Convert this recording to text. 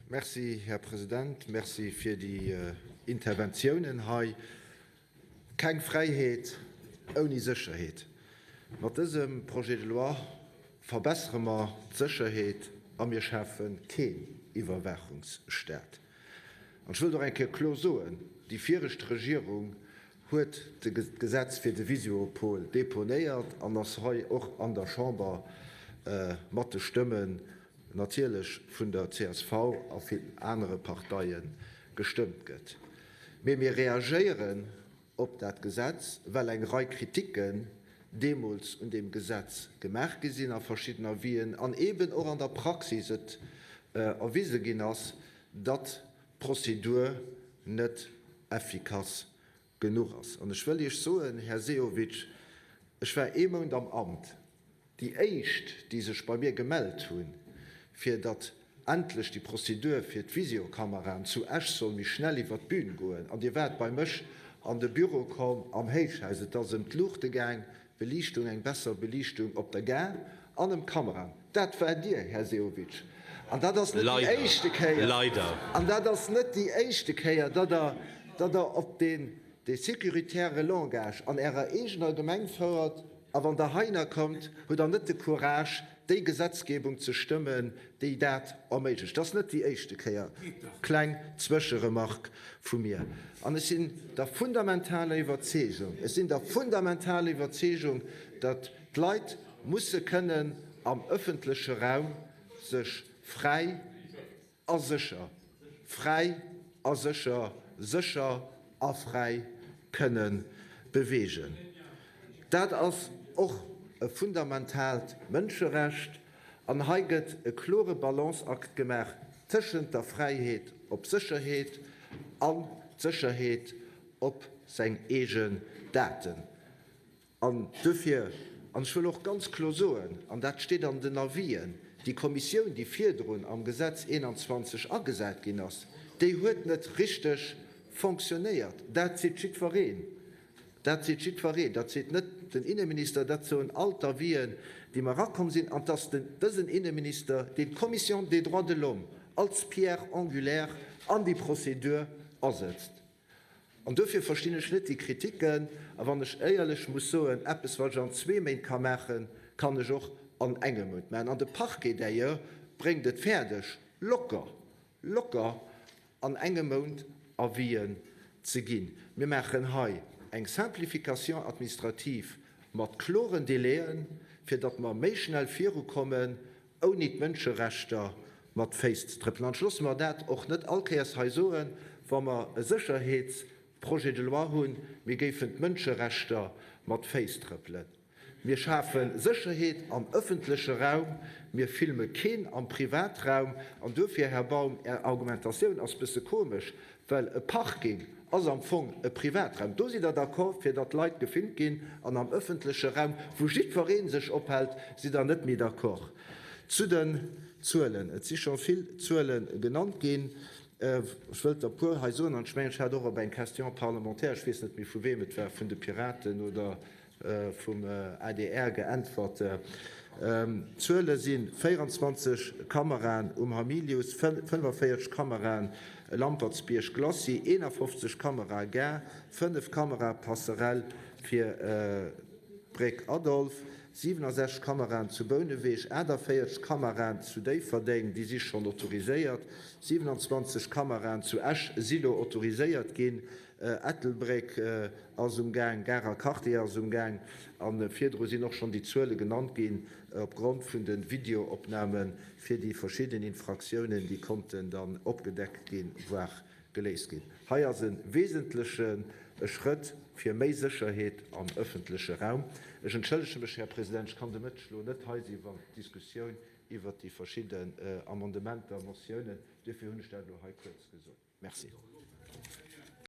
Merci, Här President. Merci fir déi Interventiounen hei. Keng Fräiheet ouni Sécherheet. Mat dësem Projet de loi verbessere mer d'Sécherheet a mir schafe keen Iwwerwaachungsstaat. An ech wëllt och eng Kéier kloer soen, Déi viregt Regierung huet d'Gesetz fir de Visiopol deponéiert an ass hei och an der Chamber mat de Stëmmen natierlech vun der csv a villen anere Parteie gestëmmt gëtt. Mee mir reagéieren op dat Gesetz, well eng Rei Kritiken deemools un deem Gesetz gemaach gi sinn a verschidden Avisen an eeben och an der Praxis et erwise ginn ass, datt d'Prozedur net effikass genuch ass. An ech wëll Iech soen, Här Sehovic, ech war ee Mount am Amt, déi éischt, déi sech bei mir gemellt hunn, fir datt endlech déi Prozedur fir d'Visiokameraen zu Esch soll méi schnell iwwert d'Bün goen, an Dir waart bei mech an de Büro komm am Héichhaus, et ass ëm d'Luuchte gaang, Beliichtung, eng besser Beliichtung op der Gare an ëm d'Kameraen. Dat war Dir, Här Sehovic. An dat ass net déi éischte Kéier, an dat ass net déi éischte Kéier, datt Der, datt Der op deen, dee sécuritaire Langage an Ärer eegener Gemeng fouert. A wann Der heihinner kommt, hutt Der net de Courage, déi Gesetzgebung ze stëmmen, déi dat erméiglecht. Dat ass net déi éischte Kéier. Kleng Zwëscheremark vu mir. An ech sinn der fundamentaler Iwwerzeegung, ech sinn der fundamentaler Iwwerzeegung, datt d'Leit musse kënnen am ëffentleche Raum sech fräi a sécher, fräi a sécher, sécher a fräi kënne beweegen. Dat ass och e fundamentaalt Mënscherecht. An hei gëtt e klore Balanceakt gemaach tëschent der Fräiheet op Sécherheet an d'Sécherheet op seng eegen Daten. An duerfir, an ech wëll och ganz kloer soen, an dat steet an den Avisen, déi Kommissioun, déi virdrun am Gesetz 21 agesat ginn ass, déi huet net richteg fonctionnéiert. Dat seet jiddwereen. Dat seet jiddwereen. Dat seet net den Inneminister, dat soen all d'Avisen, déi mer erakomm sinn. An et ass den, dësen Inneminister, deen d'Commission des droits de l'homme als Pierre angulaire an déi Prozedur asetzt. An duerfir verstinn ech net déi Kritiken. A wann ech éierlech muss soen, eppes wat ech an zwee Méint ka maachen, kann ech och an engem Mount maachen. An de Parquet d'ailleurs bréngt et fäerdeg, locker, locker an engem Mount Avisen ze ginn. Mir maachen hei eng Simplification administrative mat kloren Délaiën, fir datt mer méi schnell virukommen, ouni d'Mënscherechter mat Féiss ze trëppelen. An ech loosse mer dat och net all Kéiers hei soen, wa mer e Sécherheetsprojet de loi hunn, mir géifen d'Mënscherechter mat Féiss trëppelen. Mir schafe Sécherheet am ëffentleche Raum, mir filme keen am Privatraum. An duerfir, Här Baum, Är Argumentatioun ass bësse komesch, Well e Parking ass am Fong e Privatraum. Do sidd Der d'accord, fir datt Leit gefilmt ginn. An am ëffentleche Raum, wou jiddweree sech ophält, sidd Der net méi d'accord. Zu den Zuelen, Et si scho vill Zuele genannt ginn. Ech wëllt der e puer hei soen. An ech mengen, ech hat och op eng Question parlementaire, ech weess net méi vu weem et war, vun de Piraten oder vum adr geäntwert. D'Zuele si 24 Kameraen um Hamilius, 45 Kameraen Lampertsbierg Glacis, 51 Kamerae Gare, 5 Kamerae Passerell fir d'Bréck Adolphe, 67 Kameraen zu Bouneweg, 48 Kameraen zu Déifferdeng, déi si schonn autoriséiert, 27 Kameraen zu Esch si lo autoriséiert ginn, Ettelbréck ass um Gaang, Garer Quartier ass um Gaang a virdru sinn och schonn déi Zuele genannt ginn opgrond vun de Videoopname fir déi verschidden Infraktiounen, déi konnten dann opgedeckt ginn, voire geléist ginn. Hei ass e wesentleche Schrëtt fir méi Sécherheet am ëffentleche Raum. Ech entschëllege mech, Här President, ech kann de Mëtteg elo net hei sinn, wann d'Diskussioun iwwert déi verschidden Amendementer, Motiounen, duerfir hunn ech dat elo hei kuerz gesot. Merci.